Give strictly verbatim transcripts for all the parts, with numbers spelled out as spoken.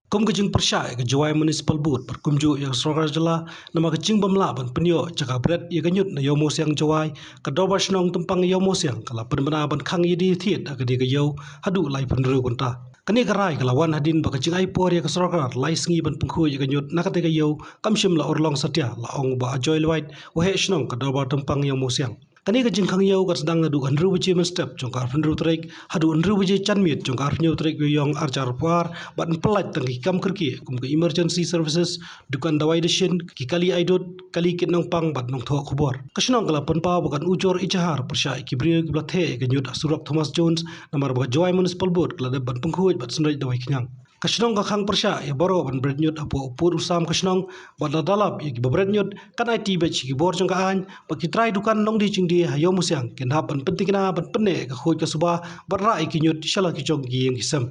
Kum ka jingpyrshah ïa ka Jowai Municipal Board bad kumjuh ïa ka sorkar jylla namar ka jingbym lah ban pynïoh jaka bret ïa ka ñiut na Ïewmawsiang Jowai, ka Dorbar Shnong Tympang Ïewmawsiang ka la pynbna ban khang ïadie thied ha kane ka ïew haduh laiphew hynriew kynta. Kane ka rai ka la wan hadien ba ka jingai por ïa ka sorkar lai sngi ban pynkhuid ïa ka ñiut na kata ka ïew kam shym la urlong satia, la ong u Bah Ajoy Lwait, u Heh Shnong ka Dorbar Tympang Ïewmawsiang. Kane ka jingkhang ïew ka sdang naduh hynriew baje mynstep jong ka arphew hynriew tarik haduh hynriew baje janmiet jong ka arphew hynñiew tarik Naiwieng arhajar arphew ar, bad yn pyllait tang ki kam kyrkieh kum ka emergency services, dukan dawai dashin, ki kali ai dud, kali kit nongpang bad nongthoh khubor. Ka shnong ka la pynpaw ba kan ujor ijahar pyrshah ïa ki briew kiba la theh ïa ka ñiut ha surok Thomas Jones namar ba ka Jowai Municipal Board ka la dep ban pynkhuid bad synreit dawai khñiang. Ka shnong ka khang pyrshah ïa baroh ban bret ñiut hapoh u pud u sam ka shnong, bad lada lap ïa kiba bret ñiut kan aiti beit sha ki bor jong ka aiñ, bad ki trai dukan nongdie jingdie ha Ïewmawsiang kin hap ban pyntikna ban pynneh ïa ka khuid ka suba bad rah ïa ki ñiut sha la ki jong ki ïing ki sem.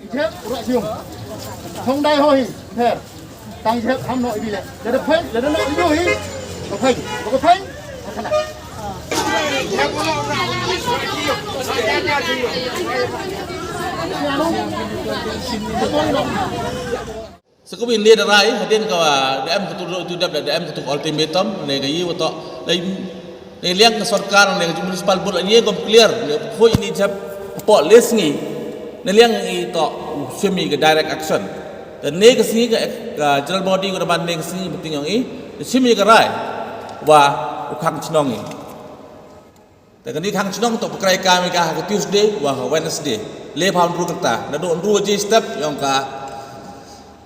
Jep, u rah sium. Thong dai ho hi, pher. Tang jep ham noh ibi le. Lada pher, lada noh ibi hi. Ba pher, ba pher. Sa kawei ne da rai, hadien ka da em katu ru tu dap da em katu ultimatum ne ka yi wa to. Ne liang ka sorkar ne ka municipal board ne kom clear ne khoi ni jap po les ngi. Ne liang i to semi ka direct action. Dan ne ka sngi ka, ka general body ko da ban ne ka sngi meeting yong i. Semi ka rai wa u khang chnong i. Te kani khang chnong to pekrai kami ka ha ka Tuesday wa ha Wednesday. Le phaw ru kata. Na do ru je step yong ka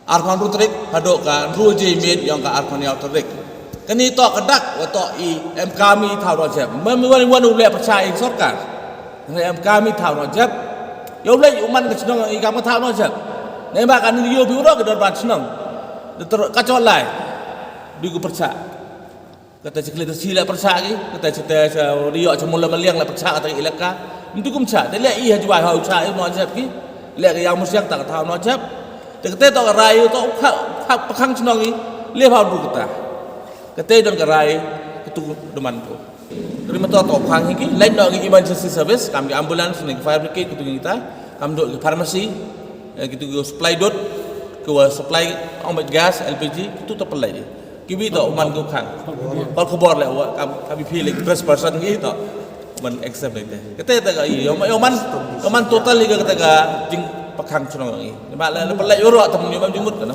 arphew ru tarik, hado ka ru je miet yong ka arphew tarik. Kani to ka dak wa to i em kami thaw no jep. Mem wan wan u le pyrshah i sorkar. Ne em kami thaw no jep. Yo le u man ka chnong i kam thaw no jep. Ne ba kani yo bi ro ka dorbar chnong. De ter ka cholai. Bi ku pyrshah. Kata chi kli ta chi la pyrshah ki, kata chi ta cha rio cha mula maliang la pyrshah kata ilaka. Ntu kum cha, te le i ha Jowai ha u cha i no jep ki. Le ka Ïewmawsiang ta kata no jep. Te kata to ka rai to kha kha pakhang chnong i le phaw ru kata. Kata don ka rai katu deman tu. Kri ma to to khang hi ki, lain no ki emergency service, kam ki ambulance ne ki fire brigade katu kita, kam do ki pharmacy, eh, kitu ki supply dot, ki wa supply ong gas, L P G, kitu to pelai. Ki bi to man ku khang. Kol khubor le wa kam, kam bi phi le press person ki to. Man accept le te. Kete te ka i, yo man, yo man total i ka kete ka jing pakhang chnong i. Ma le pelai yo ro tam ni man jumut kana.